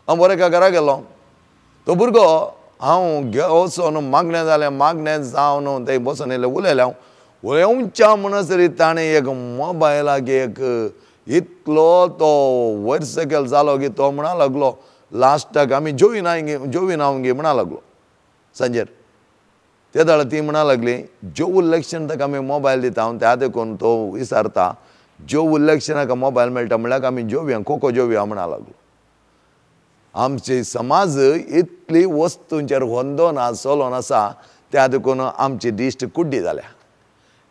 हांव बरें एका घरा गेलो, तो भुरगो हांव वचोन मागणें जालें, मागणें जावन थंय बसून येयलें उलयलें हांव. उलोवच्या म्हणसर ताणें एक मोबायलाक एक इतलो तो वयर सकयल जालो की तो म्हणा लागलो लास्टाक आमी जोवी ना गे म्हणा लागलो सांजेर. ते वेळार ती म्हणा लागली जेवून ताका आमी मोबायल दिता त्या देखून तो विसारता, जेवून मोबायल मेळटा म्हणल्यार आमी जेवया खोखो जेवया म्हणा लागलो. आमची समाज इतली वस्तूंचेर होंदोन चलोन आसा त्या देखून आमची दिश्ट कुड्डी जाल्या.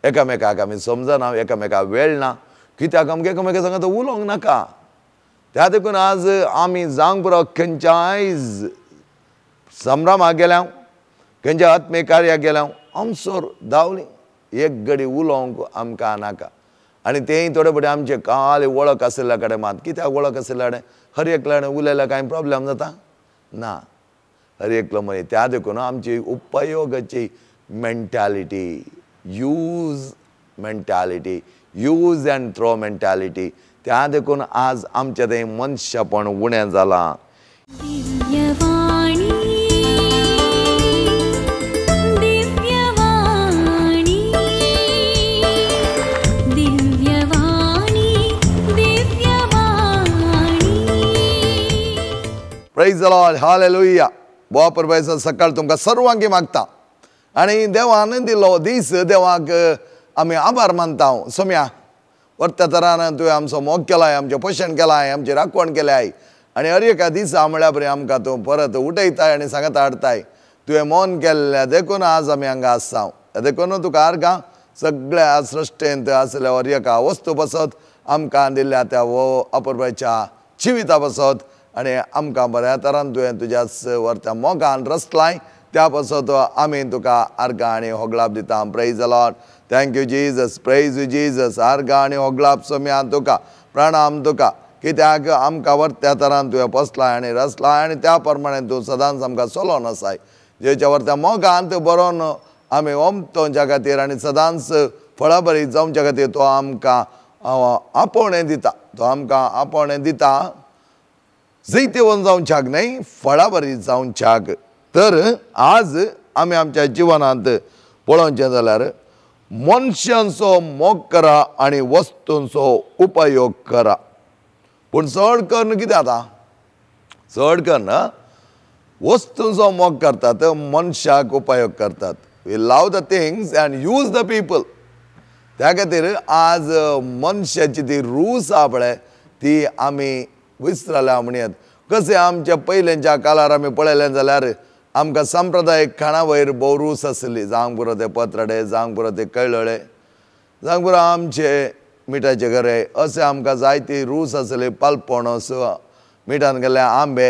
एकामेकाक आमी समजना, एकामेकाक वेळ ना, कित्याक आमकां एकामेका सांगता उलोवंक नाका. त्या देखून आज आमी जावंक पुरो खंयच्याय संभ्रमाक गेल्या, खंयच्या आत्मीक कार्याक गेल्या, आमसोर धांवली एक घडी उलोवंक आमकां नाका. आनी तेंय थोडे फावटी आमचे काल वळख आशिल्ल्या कडेन मात, कित्याक वळख आशिल्ल्या कडेन हर एकल्या कडेन उलयल्यार कांय प्रोब्लेम जाता ना, हर एकलो मनीस. त्या देखून आमची उपयोगाची mentality, use mentality, use and throw mentality, त्या देखून आज आमचें तें मनशापण उणें जालां. Praise the Lord, hallelujah. बोवा परबेचो सकाळ तुमकां सर्वांकी मागता आनी देवान दिल्लो दीस देवाक आमी आभार मानता. सोम्या वर्त्या तरान तुवें आमचो मोग केलाय, आमचें पोशण केलाय, आमची राखवण केल्याय आनी हर एका दिसा म्हळ्यार बरें आमकां तूं परत उठयताय आनी सांगता हाडटाय. तुवें मौन केल्लें देखून आज आमी हांगा आसा, देखून तुका आर्गां सगळ्या सृश्टेंत आसल्या हर एका वस्तू पासत आमकां दिल्ल्या त्या अपुरबायेच्या जिविता पासत आनी आमकां बऱ्या तरान तुवें तुज्याच वर्त्या मोगान रसलाय त्या पासत आमी तुका आर्गां आनी होगळाप दिता. Praise the Lord, thank you Jesus, praise you Jesus. आर्गां आनी होगळाप सोम्या तुका, प्रणाम तुका, कित्याक आमकां वर्त्या तरान तुवें पोसलाय आनी रसलाय आनी त्या प्रमाणे तूं सदांच आमकां चलोन आसाय. जेच्या वर्त्या मोगान तूं बरोवन आमी ओमतोवच्या खातीर आनी सदांच फळां बरी जावच्या खातीर तो आमकां आपोवणें दिता, तो आमकां आपोवणें दिता. जैतेवन जावच्याक न्हय, फळां बरी जावच्याक. तर आज आमी आमच्या जिवनांत पळोवचें जाल्यार मनशांचो मोग करा आनी वस्तूंचो उपयोग करा. पूण चड करून कितें जाता, चड करून वस्तूंचो मोग करतात, मनशाक उपयोग करतात. We love the things and use the people. त्या खातीर आज मनशाची ती रूच आहा पळय ती आमी विसरल्या म्हणयत. कशें आमच्या पयलींच्या काळार आमी पळयलें जाल्यार आमकां संप्रदायीक खाणा वयर भोव रूच आसली. जावंक पुरो ते पत्राडे, जावंक पुरो ते कळळे, जावंक पुरो आमचे मिठाचे घरे, अशें आमकां जायती रूच आसली. पालपणस, मिठान गेल्ले आंबे,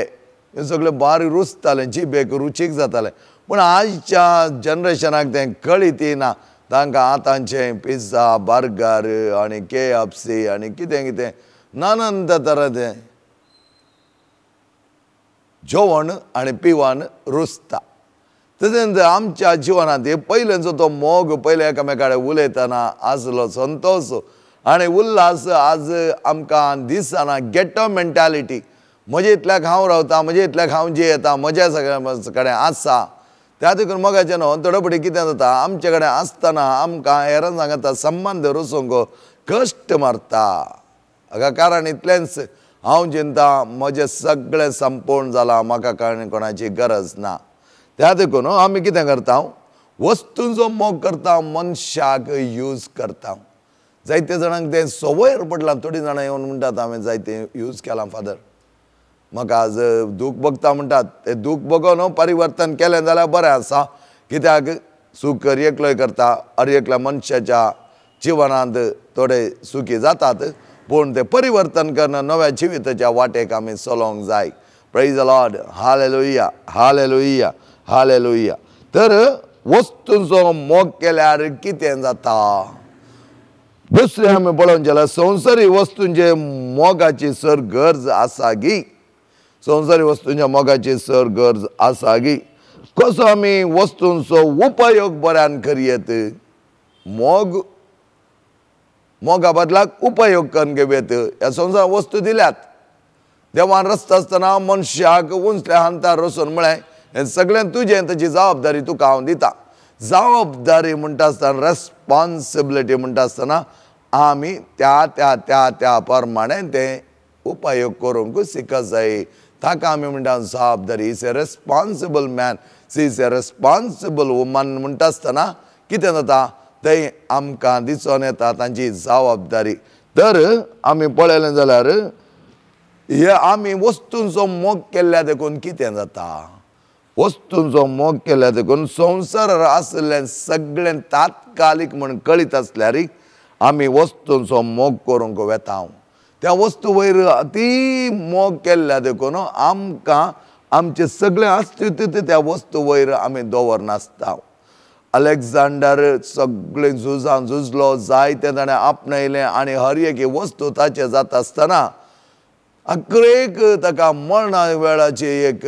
हे सगळे बारीक रुचताले, जिबेक रुचीक जाताले. पूण आजच्या जनरेशनाक तें कळीत ना. तांकां आतांचें पिझ्झा, बर्गर आनी KFC आनी कितें कितें नानंद तरांचें जेवण आनी पिवन रुचता. तशेंच आमच्या जिवनांत पयलींचो तो मोग, पयले एकामेका कडेन उलयतना आसलो संतोश आनी उल्हास आज आमकां दिसना. गेटो मेंटालिटी, म्हजे इतल्याक हांव रावता, म्हजे इतल्याक हांव जियेता, म्हज्या सगळ्या कडेन आसा. त्या देखून मोगाचें न्हू थोडे फावटी कितें जाता, आमचे कडेन आसतना आमकां हेरां सांगता संबंद रुचूंक कश्ट मारता. हाका कारण इतलेंच, हांव चिंता म्हजें सगळें संपूर्ण जालां, म्हाका कोणाची गरज ना. त्या देखून आमी कितें करता, वस्तूंचो मोग करता, मनशाक यूज करता. जायते जाणांक तें संवयर पडलां. थोडीं जाणां येवन म्हणटात हांवें जायतें यूज केलां फादर, म्हाका आज दूख भोगता म्हणटात. तें दूख भोगोन परिवर्तन केलें जाल्यार बरें आसा. कित्याक सूख एकलोय करता, हर एकल्या मनशाच्या जिवनांत थोडे सुखी जातात, पूण तें परिवर्तन करून नव्या जिविताच्या वाटेक आमी चलोवंक जाय. Praise the Lord, hallelujah, hallelujah, hallelujah. तर वस्तूंचो मोग केल्यार कितें जाता, दुसरें आमी पळोवंक जाल्यार संवसारी वस्तूंचे मोगाची सर गरज आसा गी, संवसारी वस्तूंच्या मोगाची सर गरज आसा गी. कसो आमी वस्तूंचो उपयोग बऱ्यान करयेत, मोग मोगा बदलाक उपयोग करून घेवयेत. ह्या संवसारान वस्तू दिल्यात, देवान रस्ता आसतना मनशाक उंचल्या हांतार वचून म्हळें हें सगळें तुजें, ताची जबाबदारी तुका हांव दिता. जबाबदारी म्हणटा आसतना, रेस्पॉन्सिबिलिटी म्हणटा आसतना आमी त्या त्या त्या त्या प्रमाणे तें उपयोग करूंक शिकत जाय. ताका आमी म्हणटा जबाबदारी. Is a responsible man, she is a responsible woman म्हणटा आसतना कितें जाता थंय आमकां दिसून येता तांची जबाबदारी. तर आमी पळयलें जाल्यार हे आमी वस्तूंचो मोग केल्ल्या देखून कितें जाता, वस्तूंचो मोग केल्या देखून संवसारार आशिल्लें सगळें तात्कालीक म्हण कळीत आसल्यार आमी वस्तूंचो मोग करूंक वेता. त्या वस्तू वयर ती मोग केल्ल्या देखून आमकां आमचें सगळें अस्तित्व त्या वस्तू वयर आमी दवरनासता. अलेक्झांडर सगळें झुजां झुजलो, जायतें ताणें आपणायलें आनी हर एक वस्तू ताचें जाता आसतना अकरेक ताका मरणा वेळाची एक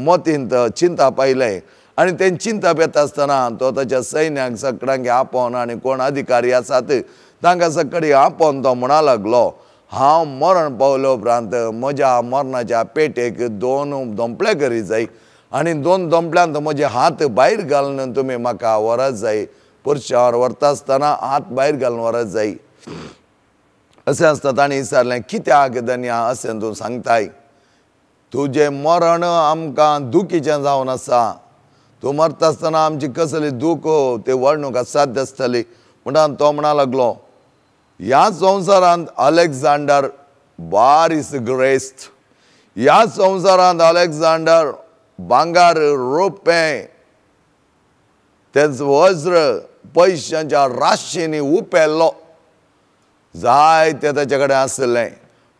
मतींत चिंता पायलें आनी तें चिंतप येता आसतना तो ताच्या सैन्याक सगळ्यांक आपोवन आनी कोण अधिकारी आसात तांकां सगळी आपोवन तो म्हणा लागलो, हांव मरण पावले उपरांत म्हज्या मरणाच्या पेटेक 2 दोंपले करी जाय आनी 2 दोंपल्यांत म्हजे हात भायर घालून तुमी म्हाका व्हरत जाय, पुरशावर व्हरता आसतना हात भायर घालून व्हरत जाय. अशें आसता ताणें विचारलें, कित्याक धनया अशें तूं सांगताय, तुजें मरण आमकां दुखीचें जावन आसा, तूं मरता आसतना आमची कसली दूख ते वर्णूंक असाध्य आसतली. म्हणटा तो म्हणा लागलो, ह्या संवसारांत अलेक्झांडर बारीस ग्रेस्त, ह्या संवसारांत अलेक्झांडर भांगर, रोपें, तेंच वज्र पयशांच्या राशींनी उपेल्लो, जायते ताचे कडेन आसलें,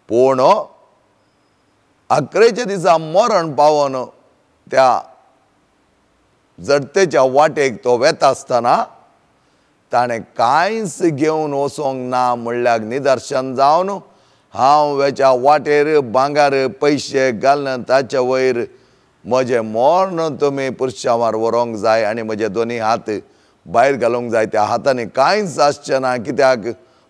पूण अकरेच्या दिसा मरण पावोन त्या जडतेच्या वाटेक तो वेता आसतना ताणें कांयच घेवन वचोंक ना म्हणल्यार निदर्शन जावन हांव वेच्या वाटेर भांगर पयशे घालून ताचे वयर म्हजें मर्ण तुमी पुरशांवार व्हरूंक जाय आनी म्हजे दोनी हात भायर घालूंक जाय. त्या हातांनी कांयच आसचें ना, कित्याक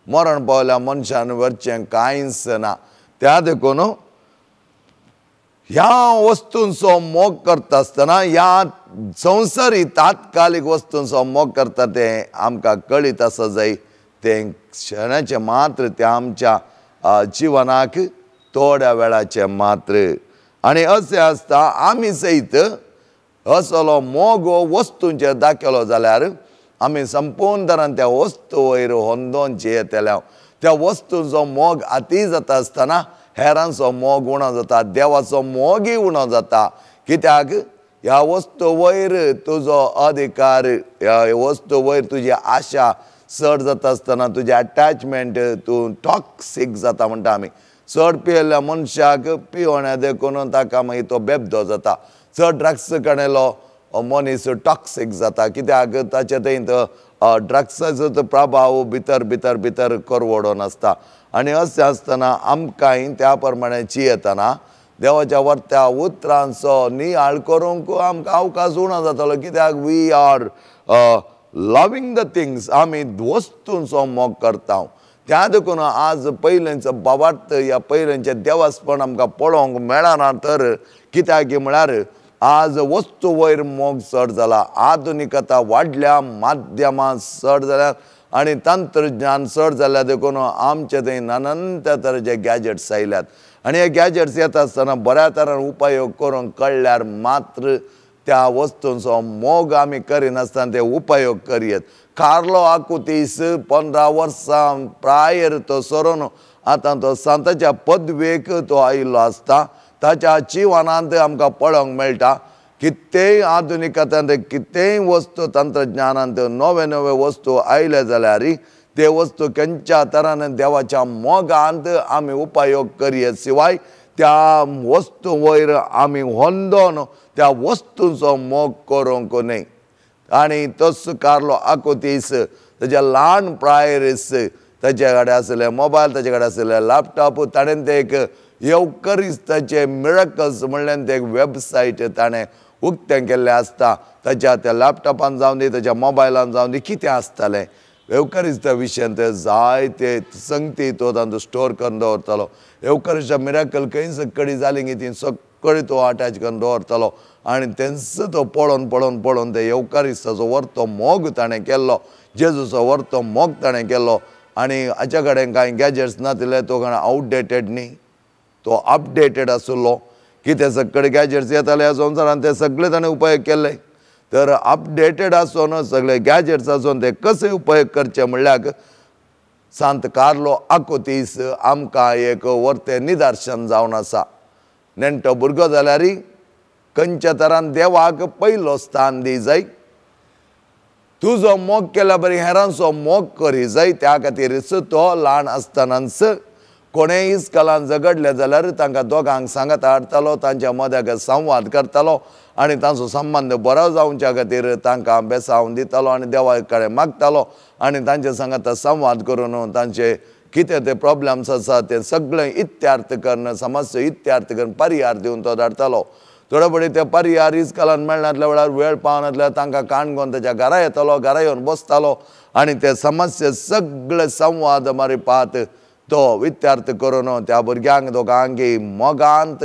मरण पावल्या मनशान व्हरचें कांयच ना. त्या देखून ह्या वस्तूंचो मोग करता आसतना, ह्या संवसारी तात्कालीक वस्तूंचो मोग करता तें आमकां कळीत आसा जाय, तें क्षणाचें मात्र, तें आमच्या जिवनाक थोड्या वेळाचें मात्र. आनी अशें आसता आमी सयत असलो मोग वस्तूंचेर दाखयलो जाल्यार आमी संपूर्ण तरान त्या वस्तू वयर होंदोन जियेतले. त्या वस्तूंचो मोग आती जाता आसतना हेरांचो मोग उणो जाता, देवाचो मोगय उणो जाता. कित्याक ह्या वस्तू वयर तुजो अधिकार, ह्या वस्तू वयर तुजी आशा चड जाता आसतना तुजें अटॅचमेंट, तूं टॉक्सीक जाता म्हणटा आमी. चड पियेल्ल्या मनशाक पिवण्या देखून ताका मागीर तो बेबदो जाता. चड ड्रग्स कणेलो मनीस टॉक्सीक जाता, कित्याक ताचे थंय ड्रग्साचो प्रभाव भितर भितर भितर करवडोन आसता. आनी अशें आसतना आमकांय त्या प्रमाणे जियेतना देवाच्या वर्त्या उतरांचो नियाळ करूंक आमकां अवकाश उणो जातलो, कित्याक we are loving the things, आमी वस्तूंचो मोग करता. त्या देखून आज पयलेंचो बाबार्थ ह्या पयलेंचें देवासपण आमकां पळोवंक मेळना. तर कित्याक म्हळ्यार आज वस्तू वयर मोग चड जाला, आधुनिकता वाडल्या, माध्यमां चड जाल्या आनी तंत्रज्ञान चड जाल्या देखून आमचे थंय नानांत तरेचे गॅजेट्स आयल्यात. आनी हे गॅजेट्स येता आसतना बऱ्या तरान उपयोग करूंक कळ्ळ्यार मात्र त्या वस्तूंचो मोग आमी करिनासतना ते उपयोग करयत. कार्लो आकुतीस 15 वर्सां प्रायर तो सरून आतां तो सांताच्या पदवेक तो आयिल्लो आसता. ताच्या जिवनांत आमकां पळोवंक मेळटा कितेंय आधुनिकतांत कितेंय वस्तू तंत्रज्ञानांत नवे नवे वस्तू आयले जाल्यार ते वस्तू खंयच्या तरान देवाच्या मोगांत आमी उपयोग करयत शिवाय त्या वस्तू वयर आमी होंदोन त्या वस्तूंचो मोग करूंक न्हय. आनी तोच कार्लो आकुतीस ताच्या ल्हान प्रायरीस ताचे कडेन आशिल्ले मोबायल, ताचे कडेन आशिल्ले लॅपटॉप, ताणें ते एक येवकरिस्ताचें मिरकल्स म्हणल्यार ते एक वेबसायट ताणें उक्तें केल्लें आसता. ताच्या त्या लॅपटॉपान जावन दी, ताच्या मोबायलान जावन दी, कितें आसतालें एवकारिस्ता विशयांत जायते संगती तो तांचो स्टोर करून दवरतालो. एवकारिस्ता मिराकल खंय सगळी जाली की ती सगळी तो अटॅच करून दवरतालो आनी तेंच तो पळोवन पळोवन पळोवन ते एवकारिस्ताचो वर्तो मोग ताणें केल्लो, जेजूचो वर्तो मोग ताणें केल्लो. आनी हाच्या कडेन कांय गॅजेट्स नातिल्ले, तो कांय आवटडेटेड न्ही, तो अपडेटेड आशिल्लो. कितें सगळे गॅजेट्स येताले ह्या संवसारान ते सगळे ताणें उपयोग केल्ले. तर अपडेटेड आसून सगळे गॅजेट्स आसून ते कशे उपयोग करचे म्हणल्यार सांत कार्लो आकुतीस आमकां एक वर्तें निदर्शन जावन आसा. नेणटो भुरगो जाल्यार खंयच्या तरान देवाक पयलो स्थान दी जाय, तुजो मोग केल्या बरी हेरांचो मोग करी जाय. त्या खातीर तो ल्हान आसतनाच कोणेय इस्कलान झगडले जाल्यार तांकां दोगांक सांगात हाडटालो, तांच्या मद्याक संवाद करतालो आनी तांचो संबंद बरो जावच्या खातीर तांकां बेसावन दितालो आनी देवा कडेन मागतालो आनी तांचे सांगात संवाद करून तांचे कितें ते प्रॉब्लम्स आसा ते सगळें इत्यार्थ करून, समस्या इत्यार्थ करून परिहार दिवन तो धाडटालो. थोडे फुडें ते परिहार इस्कलान मेळनासल्या वेळार वेळ पावनासल्यार तांकां काणकोण ताच्या घरा येतालो, घरा येवन बसतालो आनी ते समस्या सगळे संवाद मारिपात तो वित्यार्थ करून त्या भुरग्यांक दोगांकी मोगांत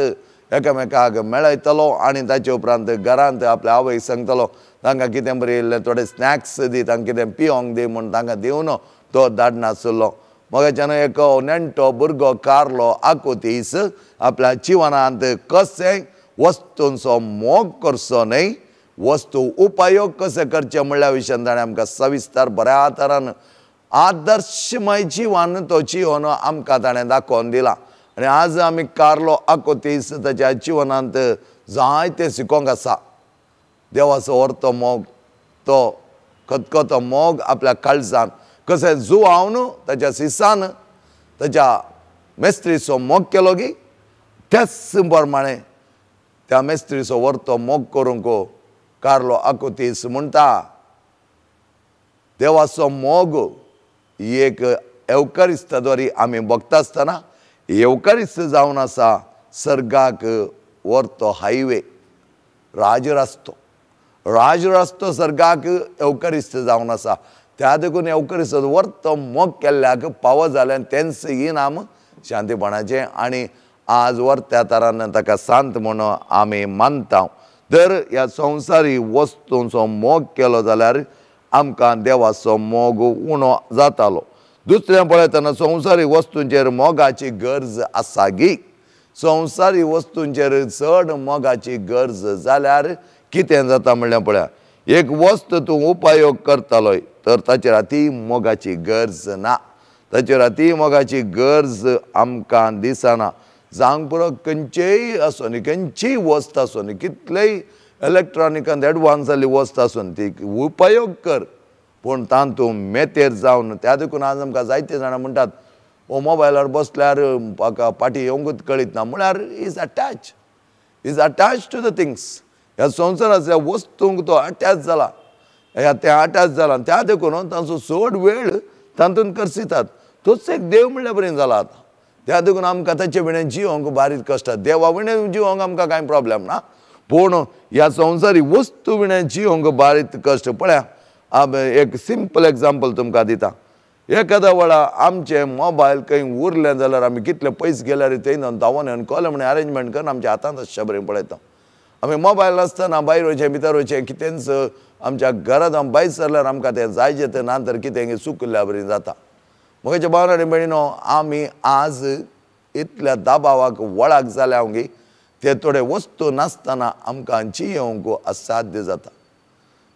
एकामेकाक मेळयतलो आनी ताचे उपरांत घरांत आपल्या आवयक सांगतलो तांकां कितें बरें इल्लें थोडे स्नॅक्स दी, तांकां कितें पिवंक दी म्हूण तांकां दिवन तो धाडनासलो. मगाच्यान एक नेणटो भुरगो कार्लो आकुतीस आपल्या जिवनांत कशें वस्तूंचो मोग करचो न्हय, वस्तू उपयोग कशें करचे म्हणल्या विशयान ताणें आमकां सविस्तर बऱ्या तरान आदर्शमय जिवन तो जिवन आमकां ताणें दाखोवन दिला. आनी आज आमी कार्लो आकुतीस ताच्या जिवनांत जायतें शिकोंक आसा. देवाचो वर्तो मोग, तो खतखतो मोग आपल्या काळजान कशें जुवावन ताच्या सिसान ताच्या मेस्त्रीचो मोग केलो की त्याच प्रमाणे त्या मेस्त्रीचो वर्तो मोग करूंक कार्लो आकुतीस म्हणटा. देवाचो मोग एक एवकारिस्ताद्वारे आमी बघता आसतना एवकारिस्त जावन आसा सर्गाक व्हरतो हायवे, राजरस्तो, राजरस्तो सर्गाक एवकारिस्त जावन आसा. त्या देखून एवकारिस्त व्हरतो मोग केल्ल्याक पावो जाल्यान तेंच इनाम शांतीपणाचें आनी आज वर्त्या तरान ताका सांत म्हणून आमी मानता. तर ह्या संवसारी वस्तूंचो मोग केलो जाल्यार आमकां देवाचो मोग उणो जातालो. दुसरें पळयतना संवसारी वस्तूंचेर मोगाची गरज आसा गी, संवसारी वस्तूंचेर चड मोगाची गरज जाल्यार कितें जाता म्हणल्यार पळया, एक वस्त तूं उपयोग करतालोय तर ताचेर अती मोगाची गरज ना, ताचेर अती मोगाची गरज आमकां दिसना. जावंक पुरो खंयचेय आसूं न्ही, खंयचीय वस्त आसूं न्ही, कितलेय इलेक्ट्रॉनिकान एडवान्स जाल्ली वस्त आसून ती उपयोग कर, पूण तातूंत मेतेर जावन त्या देखून आज आमकां जायते जाणां म्हणटात हो मोबायलार बसल्यार म्हाका फाटीं येवंकूच कळीत ना, म्हळ्यार is attach, is attach to the things. ह्या संवसारांतल्या वस्तूंक तो अटॅच जाला, ह्या ते अटॅच जाला त्या देखून तांचो चड वेळ तातूंत करसितात. तोच एक देव म्हणल्या बरें जाला आतां. त्या देखून आमकां ताचे विणें जिवंक बारीक कश्ट, देवा विणें जिवंक आमकां कांय प्रॉब्लम ना, पूण ह्या संवसारी वस्तू विणें जिवंक बारीक कश्ट. पळया एक सिंपल एग्जाम्पल तुमकां दिता. एखाद्या वेळा आमचें मोबायल खंय उरलें जाल्यार आमी कितले पयस गेल्यार थंय धांवन येवन कॉल म्हण अरेंजमेंट करून आमच्या हातांत आसच्या बरें पळयता. आमी मोबायल आसतना भायर वयचें भितर वयचें कितेंच आमच्या घरांत आमी भायर सरल्यार आमकां तें जायचें तें ना तर कितें चुकल्या बरें जाता. म्हज्या भावना आनी भयणीनो, आमी आज इतल्या दबावाक वळाक जाल्या गी ते थोडे वस्तू नासतना आमकां जियोवंक असाध्य जाता.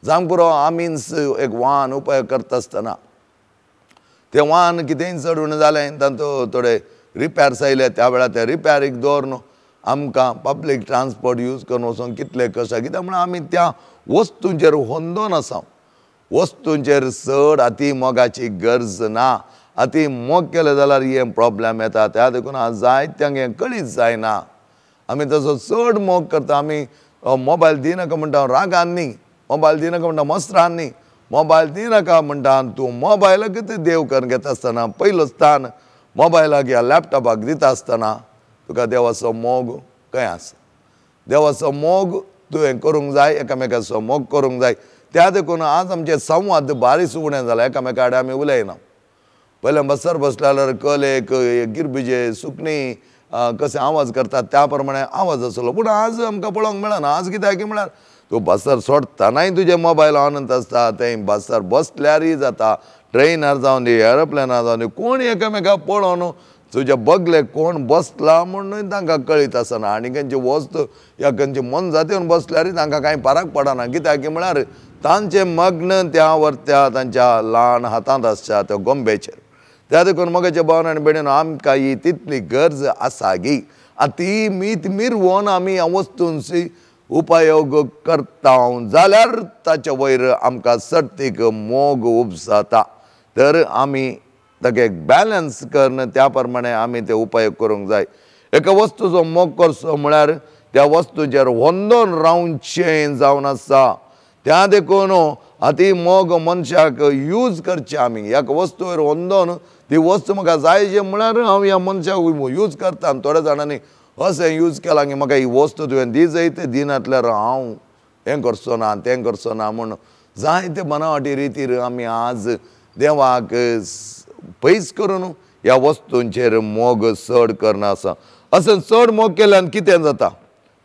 जावंक पुरो आमीच एक वाहन उपयोग करता आसतना तें वाहन कितेंय चड उणें जालें तातूंत थोडे रिपेर्स आयले त्या वेळार ते रिपेरीक दवरून आमकां पब्लीक ट्रान्सपोर्ट यूज करून वचोन कितले कश्ट, कित्याक म्हणून आमी त्या वस्तूंचेर होंदोन आसा. वस्तूंचेर चड अती मोगाची गरज ना, अती मोग केलें जाल्यार हें प्रॉब्लम येता. त्या देखून आज जायत्यांक हें कळीत जायना. आमी तसो चड मोग करता. आमी मोबायल दिनाका म्हणटा रागान न्ही, मोबायल दिनाका म्हणटा मस्त्रान न्ही, मोबायल दिनाका म्हणटा तूं मोबायलाक देव करून घेता आसतना पयलो स्थान मोबायलाक ह्या लॅपटॉपाक दिता आसतना तुका देवाचो मोग खंय आसा? देवाचो मोग तुवें करूंक जाय, एकामेकाचो मोग करूंक जाय. त्या देखून आज आमचे संवाद बारीक उणें जाला, एकामेका कडेन आमी उलयना। पयलें बसर बसल्यार कलेक गिरबिजे सुकणीं कशें आवाज करतात त्या प्रमाणे आवाज आसलो, पूण आज आमकां पळोवंक मेळना। आज कित्याक म्हळ्यार तूं बसर सोडटनाय तुजें मोबायल ऑनच आसता, थंय बसर बसल्यारय जाता, ट्रेनार जावन दी एरोप्लेनार जावन दी, कोण एकामेका पळोवन तुज्या बगले कोण बसला म्हणून तांकां कळीत आसना आनी खंयची वस्त या खंयची मनजाती येवन बसल्यारय तांकां कांय फरक पडना। कित्याक म्हळ्यार तांचें मग्न त्या वरत्या तांच्या ल्हान हातांत आसच्या त्या गोंबेचेर। त्या देखून मगाच्या भावन आनी भयणीन आमकां ही तितली गरज आसा गी आनी ती मीत मिरवोन आमी ह्या वस्तूंची उपयोग करता जाल्यार ताच्या वयर आमकां सर्तीक मोग उपजाता। तर आमी ताका एक बॅलन्स करून त्या प्रमाणे आमी ते उपयोग करूंक जाय। एका वस्तूचो मोग करचो म्हळ्यार त्या वस्तूचेर वंदोन रावचें जावन आसा। त्या देखून आतां मोग मनशाक यूज करचें आमी एका वस्तूचेर वंदोन ती वस्तू म्हाका जाय जे म्हळ्यार हांव ह्या मनशाक यूज करता। आनी थोड्या जाणांनी अशें यूज केलां की म्हाका ही वस्तू तुवें दी जाय ते दिनातल्यार हांव हें करचो ना तें करचो ना म्हूण जायते बनावटी रितीर आमी आज देवाक पयस करून ह्या वस्तूंचेर मोग चड करना आसा। अशें चड मोग केल्यान कितें जाता,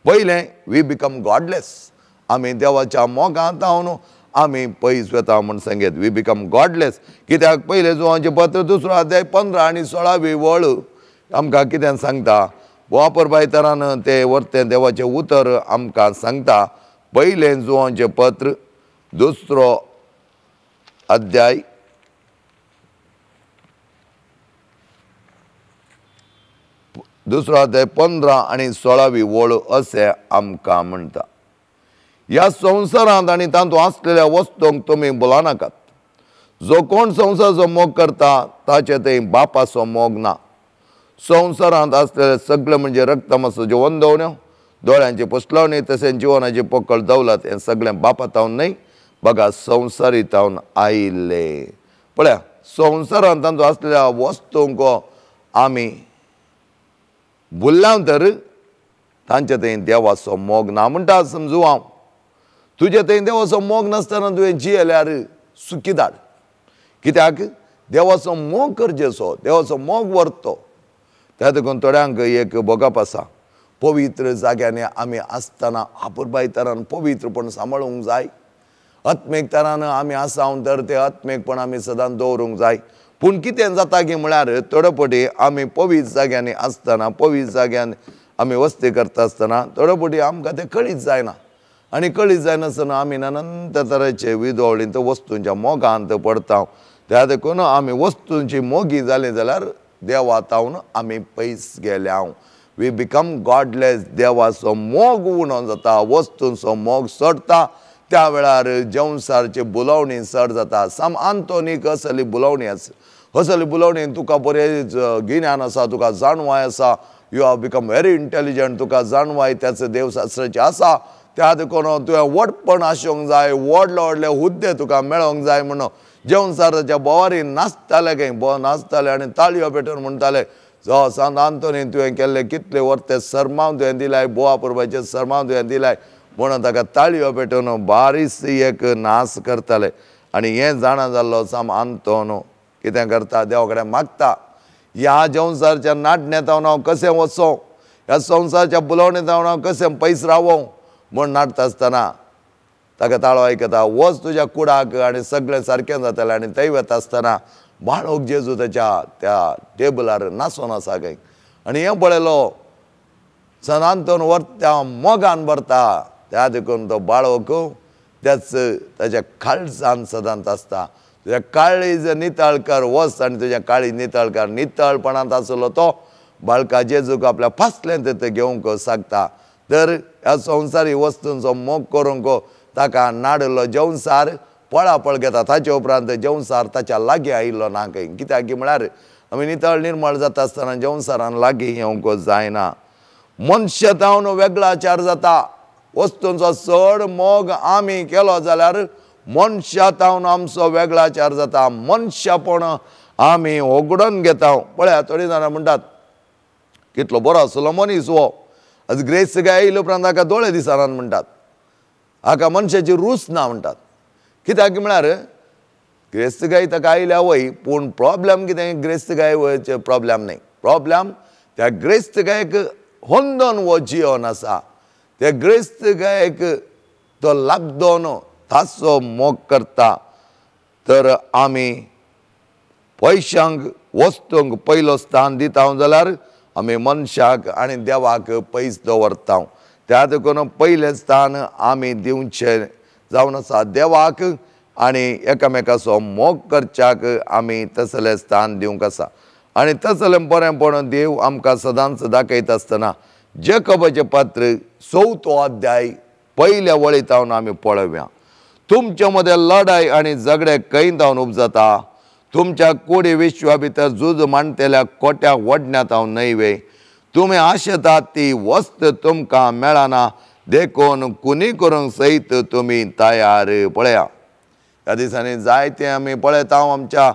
पयलें we become godless, आमी देवाच्या मोगांत हांव आमी पयस वता म्हूण सांगेत, we become godless. कित्याक पयलें जुवांचें पत्र 2 अध्याय 15 आनी 16 वळ आमकां कितें सांगता, वापर बायतरान तें वर्तें देवाचें उतर आमकां सांगता। पयलें जुवांचें पत्र 2 अध्याय 2 अध्याय 15 आनी 16 वळ अशें आमकां म्हणटा, ह्या संवसारांत आनी तातूंत आसलेल्या वस्तूंक तुमी बोलानाकात। जो कोण संवसाराचो मोग करता ताचे थंय बापाचो मोग ना। संवसारांत आसलेले सगळे म्हणजे रक्तमासाच्यो वंदवण्यो, दोळ्यांची पोसलावणी, तशेंच जिवनाची पोकळ दौलत हें सगळें बापा तावन न्हय बघा संवसारी तावन आयिल्लें। पळया संवसारांत तातूंत आसलेल्या वस्तूंक आमी भुल्ल्या तर तांचे थंय देवाचो मोग ना म्हणटा। समजू हांव तुजे थंय देवाचो मोग नासतना तुवें जियेल्यार सुखी धाड, कित्याक देवाचो मोग करचेसो, देवाचो मोग व्हरतो। त्या देखून थोड्यांक एक भोगप आसा, पवित्र जाग्यांनी आमी आसतना अपुरबाय तरान पवित्रपण सांबाळूंक जाय, आत्मीक तरान आमी आसा तर तें आत्मीकपण आमी सदांच दवरूंक जाय। पूण कितें जाता की म्हळ्यार थोडे फावटी आमी पवित्र जाग्यांनी आसतना, पवित्र जाग्यान आमी वस्ती करता आसतना थोडे फावटी आमकां तें कळीत जायना आनी कळीत जायनासतना आमी अनंत तरेचे विदोळींत वस्तूंच्या मोगांत पडता। त्या देखून आमी वस्तूंची मोगी जाली जाल्यार देवा तावन आमी पयस गेल्या, we become godless. देवाचो मोग उणो जाता, वस्तूंचो मोग चडटा, त्या वेळार जेवसारची बुलोवणी चड जाता। साम आंतोनीक असली बुलोवणी आसा, असली बुलोवणी तुका बरें गिन्यान आसा, तुका जाणवाय आसा, you have become very intelligent, तुका जाणवाय त्याच देवशास्त्राची आसा, त्या देखून तुवें व्हडपण आसूंक जाय, व्हडले व्हडले हुद्दे तुका मेळोंक जाय म्हणून जेवसाराच्या बोवारी नाचताले, खंय बो नाचताले आनी ताळयो पेटून म्हणटाले, जो सांत आंतोनी तुवें केल्ले कितले वर्ते सरमाव तुवें दिलाय, बोवा पुरबाचे सरमाव तुवें दिलाय म्हणून ताका ताळयो पेटून बारीस एक नाच करताले। आनी हें जाणा जाल्लो साम आंतोन कितें करता, देवा कडेन मागता, ह्या जेवसारच्या नाटण्यात हांव कशें वचों, ह्या संवसारच्या बुलोवण्यात हांव कशें पयस रावों म्हूण नाटता आसतना ताका ताळो आयकता, वच तुज्या कुडाक आनी सगळें सारकें जातलें। आनी थंय वता आसतना बाळक जेजू ताच्या त्या टेबलार नाचोन आसा खंय, आनी हें पळयलो सांत आंतोन व्हरता मोगान भरता, त्या देखून तो बाळक त्याच ताच्या काळजान सदांच आसता, तुज्या काळीज नितळ कर, वच आनी तुज्या काळीज नितळ कर। नितळपणांत आसलो तो बाळका जेजूक आपल्या फासलें ते घेवंक सांगता। तर ह्या संवसारी वस्तूंचो मोग करूंक ताका नाडिल्लो जेवसार पळापळ घेता। ताचे उपरांत जेवसार ताच्या लागीं आयिल्लो ना खंय, कित्याक म्हळ्यार आमी नितळ निर्मळ जाता आसतना जेवसारान लागीं येवंक जायना। मनशां तावन वेगळाचार जाता, वस्तूंचो चड मोग आमी केलो जाल्यार मनशां तावन आमचो वेगळाचार जाता, मनशापण आमी होगडून घेता। पळया थोडीं जाणां म्हणटात कितलो बरो आसलो मनीस हो, आज ग्रेस काय आयले उपरांत हाका दोळे दिसनात म्हणटात, हाका मनशाची रूच ना म्हणटात। कित्याक म्हळ्यार ग्रेस्तकाय ताका आयल्या वय, पूण प्रॉब्लम कितें, ग्रेस्तकाय वयचे प्रॉब्लम न्हय, प्रॉब्लम त्या ग्रेस्तकायक होंदोन हो जिवन आसा, त्या ग्रेस्तकायक तो लागदोन ताचो मोग करता। तर आमी पयशांक वस्तूंक पयलो स्थान दिता जाल्यार आमी मनशाक आनी देवाक पयस दवरता। त्या देखून पयलें स्थान आमी दिवचें जावन आसा देवाक आनी एकामेकाचो मोग करच्याक आमी तसलें स्थान दिवंक आसा। आनी तसलें बरेंपण देव आमकां सदांच दाखयता आसतना जेकबाचें पत्र 4थो अध्याय पयल्या वळी तावन आमी पळोवया। तुमच्या मदें लढाय आनी झगडे खंय तावन उपजता? तुमच्या कोडी विश्वा भितर झूज मांडटल्या कोट्या वडण्यांत हांव न्हय वे? तुमी आशेतात ती वस्त तुमकां मेळना, देखून कुनी करूंक सयत तुमी तयार। पळया ह्या दिसांनी जायते आमी पळयता आमच्या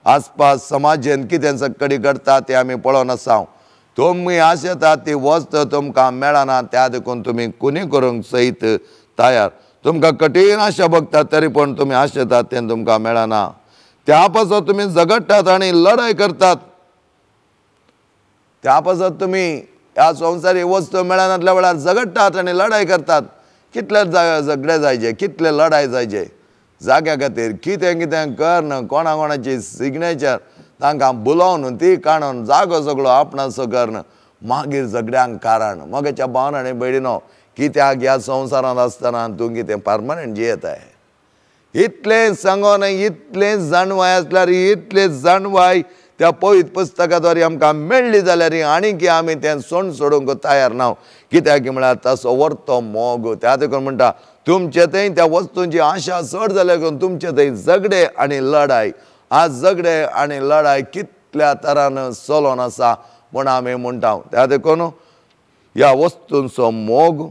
आसपास समाजेन कितें सक्कडी घडटा तें आमी पळोवन आसा। तुमी आशेतात ती वस्त तुमकां मेळना, त्या देखून तुमी कुनी करूंक सयत तयार। तुमकां कठीण आशा भोगता तरी पण तुमी आशेतात तें तुमकां मेळना, त्या पासत तुमी झगडटात आनी लढाय करतात। त्या पासत तुमी ह्या संवसारी वस्तू मेळनातल्या वेळार झगडटात आनी लढाय करतात। कितले झगडे जायचे, कितले लढाय जायचे जाग्या खातीर, कितें कितें करून कोणा कोणाची सिग्नेचर तांकां बुलोवन ती काडून जागो सगळो आपणाचो करून मागीर झगड्यांक कारण। मगेच्या भावन आनी भयणीनो, कित्याक ह्या संवसारांत आसतना तूं कितें परमनंट जियेताय? इतलें सांगोन इतलें जाणवाय आसल्यार, इतलें जाणवाय त्या पवित्र पुस्तकाद्वारे आमकां मेळ्ळी जाल्यार आनीक आमी तें सोण सोडूंक तयार ना। कित्याक म्हळ्यार ताचो वर्तो मोग। त्या देखून म्हणटा तुमचे थंय त्या वस्तूंची आशा चड जाल्या देखून तुमचे थंय झगडे आनी लढाय। आज झगडे आनी लढाय कितल्या तरान चलोन आसा म्हूण आमी म्हणटा। त्या देखून ह्या वस्तूंचो मोग,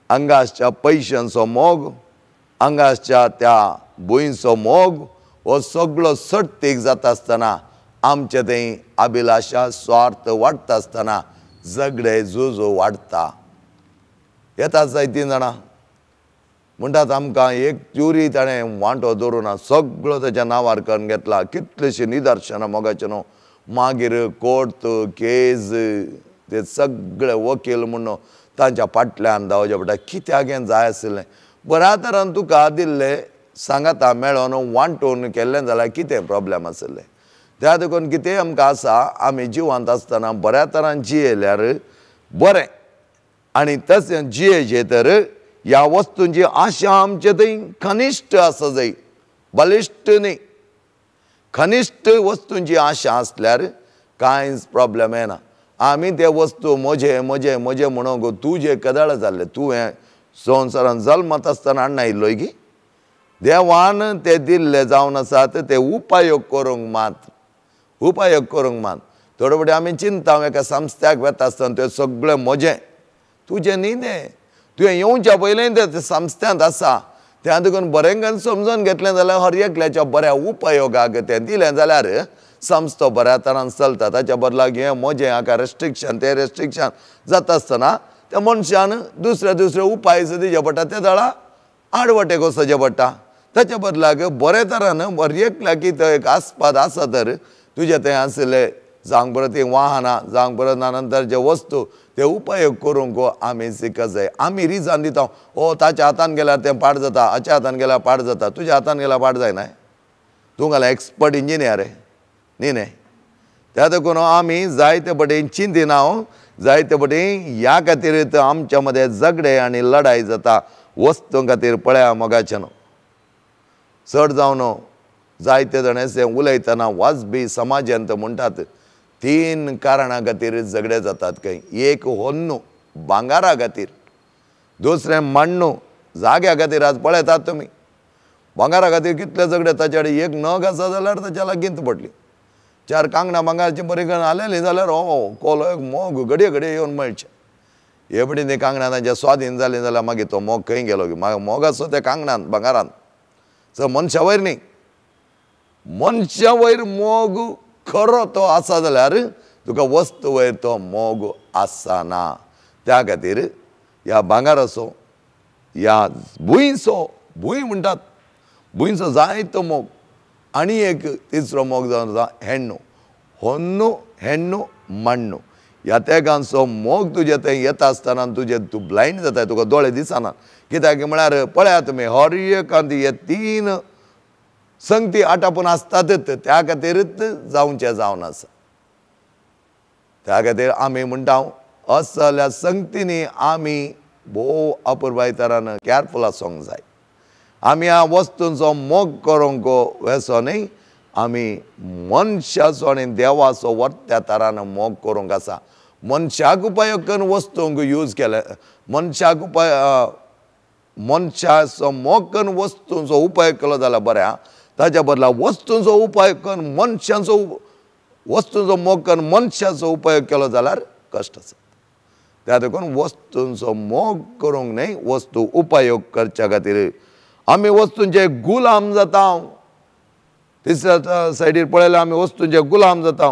हांगासच्या पयशांचो मोग, हांगासच्या त्या भुंयचो मोग हो सगळो सट्टीक जाता आसतना आमचे थंय अभिलाशा स्वार्थ वाडटा आसतना झगडे झुजो वाडटा। येतात जायतीं जाणां म्हणटात आमकां एक चुरी ताणें वांटो दवरूना, सगळो ताच्या नांवार करून घेतला। कितलींशीं निदर्शनां मोगाचें न्हू, मागीर कोर्ट केज ते सगळे वकील म्हणून तांच्या फाटल्यान धांवचें पडटा। कित्याक हें जाय आशिल्लें? बऱ्या तरान तुका दिल्लें सांगाता मेळोन वांटून केल्लें जाल्यार कितें प्रॉब्लम आशिल्लें? त्या देखून कितें आमकां आसा, आमी जिवंत आसतना बऱ्या तरान जियेल्यार बरें आनी तशें जियेचें तर ह्या वस्तूंची आशा आमचे थंय खनिश्ट आसा जाय, बलिश्ट न्ही। खनिश्ट वस्तूंची आशा आसल्यार कांयच प्रॉब्लम येना। आमी ते वस्तू म्हजे म्हजे म्हजे म्हणूंक तुजें कदळ जाल्लें, तुवें संवसारान जल्मत आसतना हाडून आयिल्लोय की देवान ते दिल्ले जावन आसात ते उपयोग करूंक मात, उपयोग करूंक मात। थोडे फावटी आमी चिंता एका संस्थ्याक वेता आसतना तें सगळें म्हजें, तुजें न्ही तें, तुवें येवच्या पयलीं तें संस्थ्यांत आसा। त्या देखून बरें करून समजून घेतलें जाल्यार हर एकल्याच्या बऱ्या उपयोगाक तें दिलें जाल्यार संस्थो बऱ्या तरान चलता। ताच्या बदलाक हें म्हजें, हाका रेस्ट्रिक्शन तें रेस्ट्रिक्शन जाता आसतना त्या मनशान दुसरे दुसरे उपाय दिवचे पडटा, ते दळा आडवटेक वचचें पडटा। ताच्या बदलाक बरे तरान हर एकल्याक तो एक आस्पाद आसा तर तुजें थंय आशिल्लें जावंक परत तीं वाहनां, जावंक परत ना नंतर जे वस्तू ते उपयोग करूंक आमी शिकत जाय। आमी रिजन दिता, ओ ताच्या हातान गेल्यार तें पाड जाता, हाच्या हातान गेल्यार पाड जाता, तुज्या हातान गेल्यार पाड जायना, तूं घाल्यार एक्सपर्ट इंजिनियर न्ही न्ही। त्या देखून आमी जायते पटी चिंतिना, जायते पटी ह्या खातीर आमच्या मदें झगडे आनी लढाय जाता वस्तूं खातीर। पळया मोगाचें न्हू, चड जावन जायते जाण अशें उलयतना वाजबी समाजांत म्हणटात 3 कारणां खातीर झगडे जातात खंय। एक होन्नू भांगारा खातीर, दुसरें माण्णू जाग्या खातीर। आज पळयतात तुमी भांगारा खातीर कितले झगडे, ताच्या कडेन एक नग आसा जाल्यार ताच्या लागींच पडली, 4 कांगणां भांगाराचीं बरीं करून आलेलीं जाल्यार हो कोलो एक मोग घडये घडये येवन मेळचें। हे पटी तीं कांगणां तांच्या स्वाधीन जालीं जाल्यार मागीर तो मोग खंय गेलो की मागीर मोग आसो त्या कांगणान भांगारान, सो मनशा वयर न्ही, मनशा वयर मोग खरो तो आसा जाल्यार तुका वस्तू वयर तो मोग आसना। त्या खातीर ह्या भांगाराचो, ह्या भुंयचो, भूंय म्हणटात भुंयचो जायतो मोग. आनी एक तिसरो मोग जावन आसा हेण्णू, होन्नू हेण्णू माण्णू. ह्या तेगांचो मोग तुजे थंय येता आसतना तुजे तूं ब्लायंड जाताय, तुका दोळे दिसना. कित्याक म्हळ्यार पळयात तुमी हर एकांत हे तीन संगती आटापून आसतातच, त्या खातीरच जावचें जावन आसा. त्या खातीर आमी म्हणटा असल्या संगतींनी आमी भोव अपुरबायतरान कॅरफूल आसूंक जाय. आमी ह्या वस्तूंचो मोग करूंक वेसो न्ही, आमी मनशाचो आनी देवाचो वर्त्या तरान मोग करूंक आसा. मनशाक उपयोग करून वस्तूंक यूज केले, मनशाक उपाय मनशाचो मोग करून वस्तूंचो उपयोग केलो जाल्यार बरें आं, ताच्या बदला वस्तूंचो उपयोग करून मनशांचो वस्तूंचो मोग करून मनशाचो उपयोग केलो जाल्यार कश्ट आसा. त्या देखून वस्तूंचो मोग करूंक न्हय, वस्तू उपयोग करच्या खातीर आमी वस्तूंचे गुलाम जाता. तिसऱ्या सायडीर पळयल्यार आमी वस्तूंचे गुलाम जाता,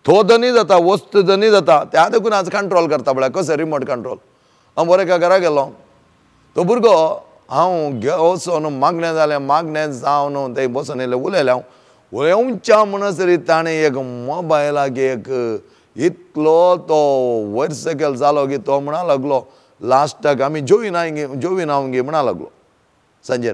तो धनी जाता, वस्तू धनी जाता. त्या देखून आज कंट्रोल करता पळय कसो रिमोट कंट्रोल. हांव बरें एका घरा गेलो, तो भुरगो हांव वचोन मागणें जालें, मागणें जावन थंय बसोन येयलें उलयलें हांव. उलोवच्या म्हणसर ताणें एक मोबायलाक एक इतलो तो वयर सकयल जालो की तो म्हणा लागलो लास्टाक आमी जोवी जोवी हांव गे म्हणा लागलो सांजेर.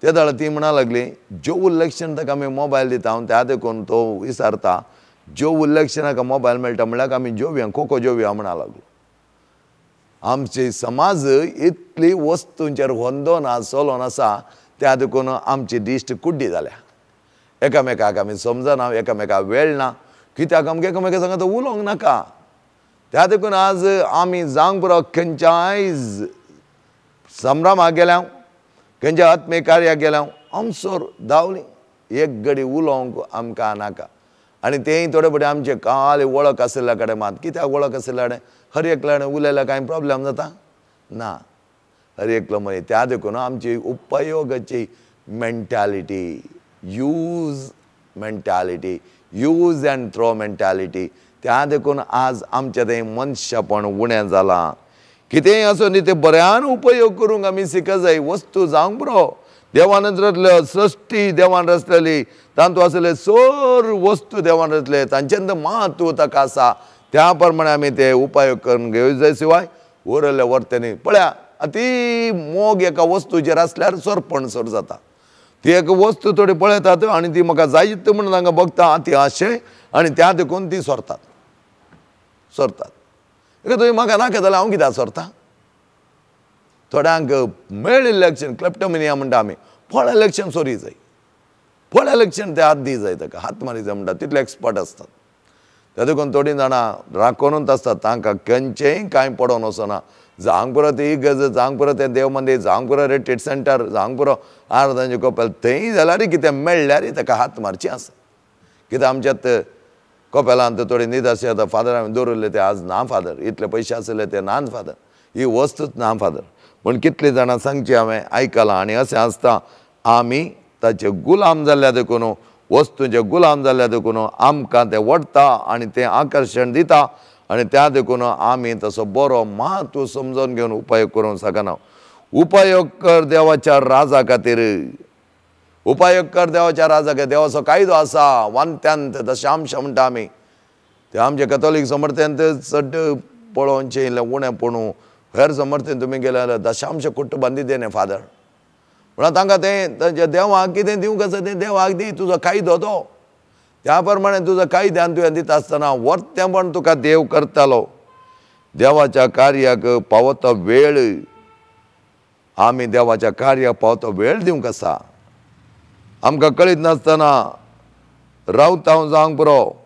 ते दाळ ती म्हणा लागली जेव इलेक्शन ताका आमी मोबायल दिता हांव, त्या देखून तो विसारता जेव इलेक्शनाक मोबायल मेळटा म्हणल्यार आमी जोवया खोखो जोवया म्हणा लागलो. आमची समाज इतली वस्तूंचेर होंदोन चलोन आसा, त्या देखून आमची दिश्ट कुड्डी जाल्या. एकामेकाक आमी समजना, एकामेकाक वेळ ना, कित्याक आमकां एकामेका सांगता उलोवंक नाका. त्या देखून आज आमी जावंक पुरो खंयच्याय संभ्रमाक गेल्या, खंयच्या आत्मीय कार्याक गेल्या, आमसोर धांवली एक घडी उलोवंक आमकां नाका. आनी तेंय थोडे फावटी आमचे काल वळख आशिल्ल्या कडेन मात, कित्याक वळख आशिल्ल्या कडेन हर एकल्या कडेन उलयल्यार कांय प्रोब्लेम जाता ना, हर एकलो मनीस. त्या देखून आमची उपयोगाची mentality, use mentality, use and throw mentality, त्या देखून आज आमचें तें मनशापण उणें जालां. कितेंय आसूं न्ही तें बऱ्यान उपयोग करूंक आमी शिक जाय. वस्तू जावंक पुरो, देवान रचले सृश्टी देवान रचलेली, तातूंत आसले सर वस्तू देवान रचले, तांचें म्हत्व ताका आसा, त्या प्रमाणे आमी ते उपयोग करून घेवंक जाय. शिवाय उरले वर्तनी पळया ती मोग एका वस्तूचेर आसल्यार सोरपण सर जाता. ती एक वस्तू थोडी पळयतात आनी ती म्हाका जायत म्हणून तांकां बघता ती अशें, आनी त्या देखून ती सोरतात सोरतात. तुवें म्हाका नाका जाल्यार हांव कित्याक सोरता. थोड्यांक मेळ इलेक्शन क्लेप्टोमेनिया म्हणटा आमी, फळ इलेक्शन सोरी जाय, फळ इलेक्शन ते हात दी जाय, ताका हात मारी जाय म्हणटा, तितले एक्सपर्ट आसतात. त्या देखून थोडीं जाणां राखोनूच आसतात, तांकां खंयचेंय कांय पडोन वचना. जावंक पुरो ती इगर्ज, जावंक पुरो तें देव मंदीर, जावंक पुरो रिट्रीट सेंटर, जावंक पुरो आर्दांचें कपेल, थंय जाल्यार कितें मेळ्ळ्यार ताका हात मारची आसा. कित्याक आमच्यात कपेलांत थोडी निदर्श आतां फादर हांवें दवरिल्ले ते आज ना फादर, इतले पयशे आशिल्ले ते नान फादर, ही वस्तूच ना फादर. पूण कितलीं जाणां सांगची हांवें आयकलां. आनी अशें आसता आमी ताचे गुलाम जाल्ल्या देखून, वस्तूंचे गुलाम जाल्ल्या देखून आमकां तें वडटा आनी तें आकर्शण दिता, आनी त्या देखून आमी तसो बरो म्हत्व समजून घेवन उपयोग करूंक शकना. उपयोग कर देवाच्या राजा खातीर, उपयोग कर देवाच्या राजा खातीर. देवाचो कायदो आसा वांत्यांत दशांश म्हणटा आमी, ते आमचे कथोलीक समर्थ्यांत चड पळोवचें इल्लें उणें पणू, हेर समर्थ्यान तुमी गेले जाल्यार दशांश कुट्ट बांदी देणे फादर म्हणल्यार तांकां तें तांच्या देवाक कितें दिवंक आसा तें देवाक दी, तुजो कायदो तो, त्या प्रमाणे तुजो कायद्यान तुवें दिता आसतना वर्तेंपण तुका देव करतालो. देवाच्या कार्याक पावता वेळ, आमी देवाच्या कार्याक पावता वेळ दिवंक आसा. आमकां कळीत नासतना रावता हांव जावंक पुरो,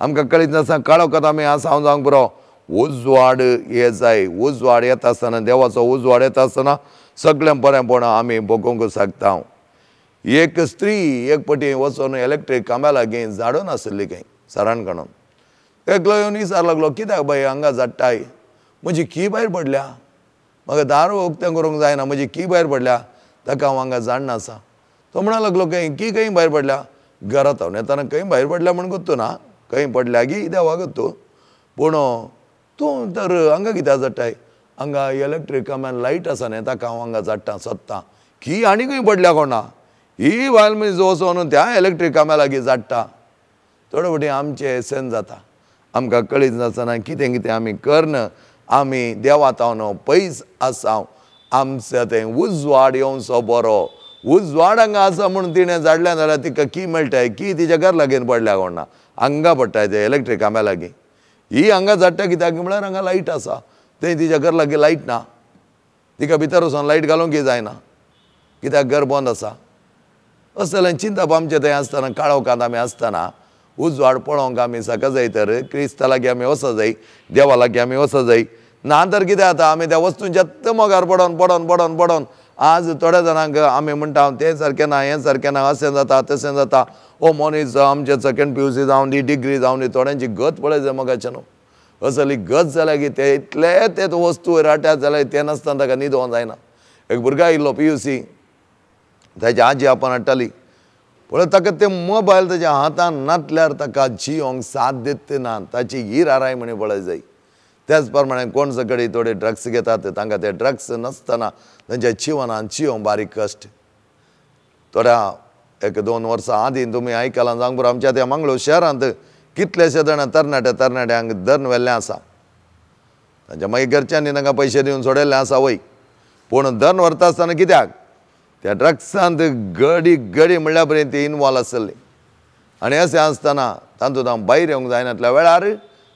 आमकां कळीत नासतना काळोखांत आमी आसा हांव जावंक पुरो. उजवाड ये जाय, उजवाड येता आसतना, देवाचो उजवाड येता आसतना सगळें बरेंपण आमी भोगोवंक शकता. एक स्त्री एक पटी वचून इलेक्ट्रीक खांब्या लागीं झाडून आशिल्ली खंय सरान काडून, एकलो येवन विचार लागलो कित्याक बाय हांगा झाडटाय, म्हजी की भायर पडल्या, म्हाका दार उक्तें करूंक जायना, म्हजी की भायर पडल्या, ताका हांव हांगा झाडना आसा. तो म्हणा लागलो खंय की खंय भायर पडल्या, घरांत हांव येतना खंय भायर पडल्या म्हण गोत्तू ना, खंय पडल्या की देवा गोत्तू, पूण तूं तर हांगा कित्याक झाडटाय, हांगा इलेक्ट्रीक खांब्यान लायट आसा न्ही, ताका हांव हांगा झाडटां सोदतां, की आनीकूय पडल्या कोणा ही बायल मनीस वचोन त्या इलेक्ट्रीक कामा लागीं जाडटा. थोडे फावटी आमचें सेन जाता, आमकां कळीत नासतना कितें कितें आमी करन आमी देवा तावन पयस आसा. आमचो तें उजवाड येवचो बरो, उजवाड हांगा आसा म्हूण तिणें जाडलें जाल्यार तिका की मेळटाय, की तिच्या घर लागीं पडल्या कोणा हांगा पडटा ते इलेक्ट्रीक खांब्या लागीं. ही हांगा जाडटा कित्याक म्हळ्यार हांगा लायट आसा, तें तिच्या घर लागीं लायट ना, तिका भितर वचोन लायट घालूंक जायना कित्याक घर बंद आसा. असलें चिंतप आमचें थंय आसतना काळोखांत आमी आसतना उजवाड पळोवंक आमी सकाळ जाय तर क्रिस्ता लागीं आमी वचो जाय, देवा लागीं आमी वचो जाय. ना तर कितें जाता आमी त्या वस्तूंच्या मोगार पडोन पडोन पडोन पडोन आज थोड्या जाणांक आमी म्हणटा तें सारकें ना, हें सारकें ना, अशें जाता तशें जाता. ओ मनीस आमचे सेकेंड PUC जावन दी, डिग्री जावन दी, थोड्यांची गत पळय जाय मोगाचें न्हू. असली गत जाल्या की ते इतले ते वस्तू राट्यात जाल्यार ते नासतना ताका न्हिदोंक जायना. एक भुरगो आयिल्लो PUC, ताची आजी आपण हाडटाली, पळय ताका ते मोबायल ताच्या हातान नातल्यार ताका जियोंक साथ दित ना, ताची हीर आराय म्हणी पळय जाय. त्याच प्रमाणे कोण सगळी थोडे ड्रग्स घेतात, तांकां ते ड्रग्स नासतना तांच्या जिवनान जियोंक बारीक कश्ट. थोड्या एक 2 वर्सां आदीं तुमी आयकलां जावंक पुरो, आमच्या त्या मंगळूर शहरांत कितलेशे जाणां तरणाट्या तरणाट्यांक धरून व्हेल्लें आसा. तांच्या मागीर घरच्यांनी तांकां पयशे दिवन सोडयल्लें आसा वय, पूण धरून व्हरता आसतना कित्याक त्या ड्रग्सांत गडी गडी म्हणल्या पर्यंत ती इनवॉल्व आसली. आनी अशें आसतना तातूंत हांव भायर येवंक जायनातल्या वेळार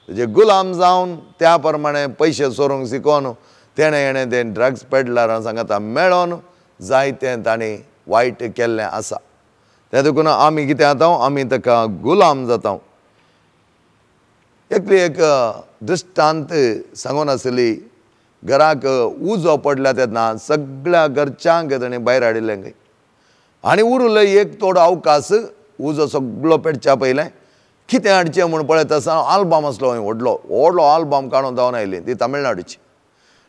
तेजे गुलाम जावन त्या प्रमाणे पयशे चोरूंक शिकोवन तेणें हेणें तें ड्रग्स पेडलरां सांगता मेळोन जायतें तांणी वायट केल्लें आसा. तें देखून आमी कितें जाता आमी ताका गुलाम जाता. एकली एक दृश्टांत सांगून आसली, घराक उजो पडला तेन्ना सगळ्या घरच्यांक ताणें भायर हाडिल्लें खंय, आनी उरलो एक थोडो अवकाश उजो सगळो पेटच्या पयलें कितें हाडचें म्हूण पळयत आसतना आल्बम आसलो व्हडलो व्हडलो आल्बम काडून धांवन आयली ती तमिळनाडूची.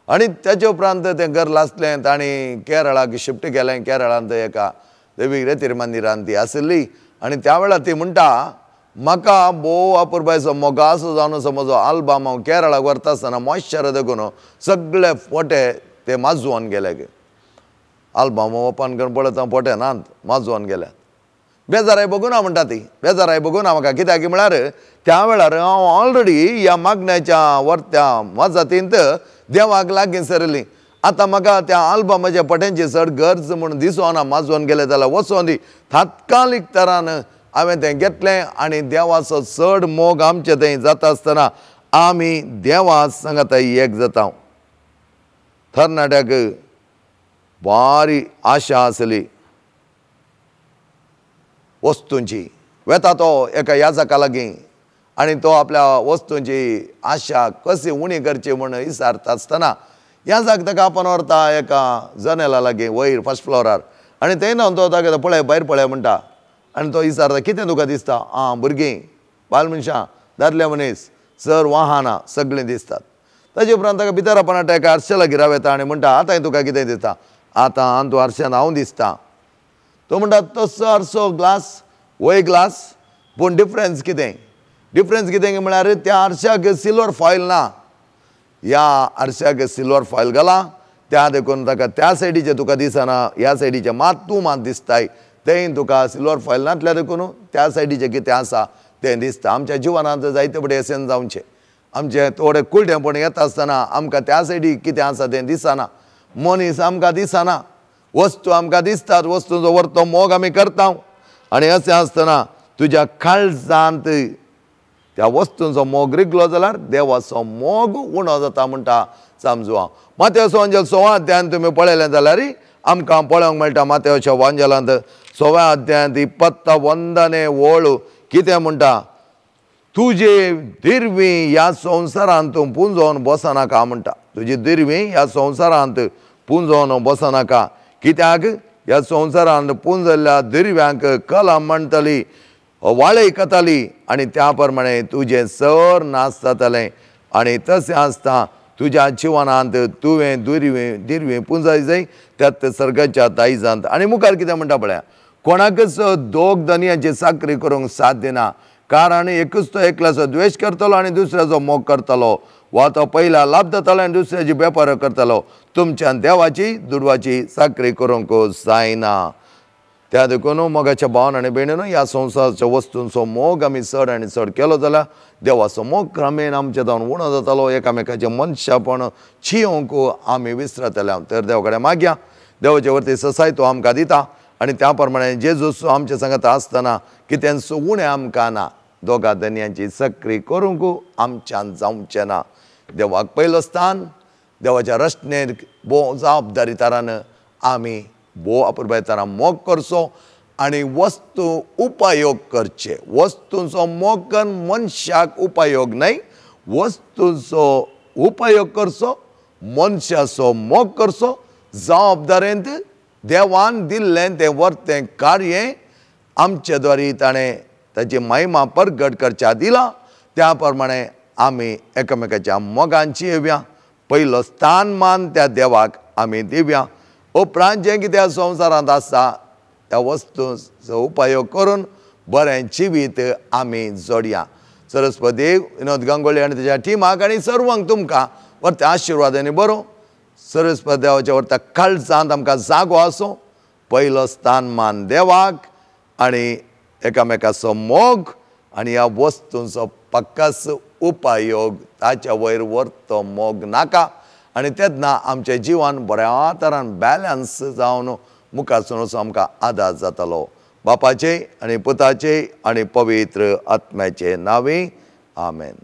आनी तेचे उपरांत तें घर लासलें, तांणी केरळाक शिफ्ट केलें. केरळांत एका देवी रेतीर मंदिरांत ती आशिल्ली. आनी त्या वेळार ती म्हणटा म्हाका भोव अपुरबायचो मोगासो जावन समज आल्बम हांव केरळाक व्हरता आसतना मॉइश्चर देखून सगळे फोटे ते माजोवन गेले. आल्बम ओपन करून पळयता फोटे नात, माजोवन गेल्यात. बेजाराय बघूना म्हणटा ती, बेजाराय बघूना म्हाका कित्याक म्हळ्यार त्या वेळार हांव ऑलरेडी ह्या मागण्याच्या वर्त्या मजातींत देवाक लागीं सरली. आतां म्हाका त्या आल्बमाच्या पट्यांची चड गरज म्हूण दिसोना, माजोवन गेले जाल्यार वचोन दी. तात्कालीक तरान हांवें तें घेतलें आनी देवाचो चड मोग आमचे थंय जाता आसतना आमी देवा सांगता एक जाता. तरणाट्याक भारी आशा आसली वस्तूंची, वेता तो एका याजका लागीं आनी तो आपल्या वस्तूंची आशा कशी उणी करची म्हूण विचारता आसतना याजक ताका आपण व्हरता एका जनेला लागीं वयर फर्स्ट फ्लोरार, आनी थंय ना तो ताका पळय भायर पळय म्हणटा. आनी तो विचारता कितें तुका दिसता? आं भुरगीं, बायल मनशां, दादले मनीस, सर वाहनां सगळीं दिसतात. ताजे उपरांत ताका भितर आपण एका आरश्या लागीं रावयता आनी म्हणटा आतां तुका कितें दिसता? आतां तूं आरश्यान हांव दिसता. तो म्हणटा तसो आरसो ग्लास वय ग्लास, पूण डिफरन्स कितें? डिफरन्स कितें म्हळ्यार त्या आरश्याक सिल्वर फॉयल ना, ह्या आरश्याक सिल्वर फॉयल घाला, त्या देखून ताका त्या सायडीचें तुका दिसना, ह्या सायडीचें मात तूं मात दिसताय. तें तुका सिल्वर फॉयल नातल्यार देखून त्या सायडीचें कितें आसा तें दिसता. आमच्या जिवनांत जायते फुडें अशें जावचें, आमचें थोडें कुळटेंपण येता आसतना आमकां त्या सायडी कितें आसा तें दिसना, मनीस आमकां दिसना, वस्तू आमकां दिसतात, वस्तूंचो वरतो मोग आमी करता. आनी अशें आसतना तुज्या काळजांत त्या वस्तूंचो मोग रिगलो जाल्यार देवाचो मोग उणो जाता म्हणटा समजू. मातेवचो वांजेल 16 अध्यायांत तुमी पळयलें जाल्यार आमकां पळोवंक मेळटा. मातेवच्या वांजेलांत 16 अध्यायांत 21 वळ कितें म्हणटा? तुजे दिरवी ह्या संवसारांत तूं पुंजोवन बसनाका म्हणटा. तुजी दिरवी ह्या संवसारांत पुंजोवन बसनाका, कित्याक ह्या संवसारांत पुंजल्ल्या दिरव्यांक कलम म्हणटली, वाळय कताली आनी त्या प्रमाणे तुजें सर नाश जातलें. आनी तशें आसता तुज्या जिवनांत तुवें दिरवी पुंजाय जाय त्यात सर्गाच्या दायजांत. आनी मुखार कितें म्हणटा पळया, कोणाकच दोग धनयांची चाकरी करूंक साथ दिना, कारण एकूच तो एकल्याचो द्वेश करतलो आनी दुसऱ्याचो मोग करतलो, वा तो पयला लाभ जातालो आनी दुसऱ्याची वेपार करतालो. तुमच्यान देवाची दुडवाची चाकरी करूंक जायना. त्या देखून मोगाच्या भावन आनी भयणीनो, ह्या संवसाराच्या वस्तूंचो मोग आमी चड आनी चड केलो जाल्यार देवाचो मोग क्रमेण आमच्या जावन उणो जातालो. एकामेकाचें मनशापण चियोंक आमी विसरतले. तर देवा कडेन मागया, देवाचे वरती ससाय तो आमकां दिता आनी त्या प्रमाणे जेजूस आमच्या सांगाता आसतना कितेंच उणें आमकां ना. दोगा धनयांची सक्री करूंक आमच्यान जावचें ना. देवाक पयलो स्थान, देवाच्या रचनेर भोव जबाबदारी तरान आमी भोव अपुरबाय तरान मोग करचो आनी वस्तू उपयोग करचे. वस्तूंचो मोग करून मनशाक उपयोग न्हय, वस्तूंचो उपयोग करचो, मनशाचो मोग करचो. जबाबदारेंत देवान दिल्लें तें वर्तें कार्य आमचे द्वारी ताणें ताची महिमा परगट करच्या दिला. त्या प्रमाणे आमी एकामेकाच्या मोगान येवया. पयलो स्थान मान त्या देवाक आमी दिवया. उपरांत जें कितें संवसारांत आसा त्या वस्तूंचो उपयोग करून बरें जिवीत आमी जोडया. सरस्वती देव विनोद गांगोळी आनी तेज्या टिमाक आनी सर्वांक तुमकां वर्ते आशिर्वादांनी बरो. सरस्वती देवाच्या वर्ता काळजांत आमकां जागो आसूं. पयलो स्थान मान देवाक आनी एकामेकाचो मोग आनी ह्या वस्तूंचो पक्कास उपयोग, ताच्या वयर वर्तो मोग नाका. आनी तेन्ना आमचें जिवन बऱ्या तरान बॅलन्स जावन मुखार सरून आमकां आदार जातालो. बापाचे आनी पुताचे आनी पवित्र आत्म्याचे नांवे, आमेन.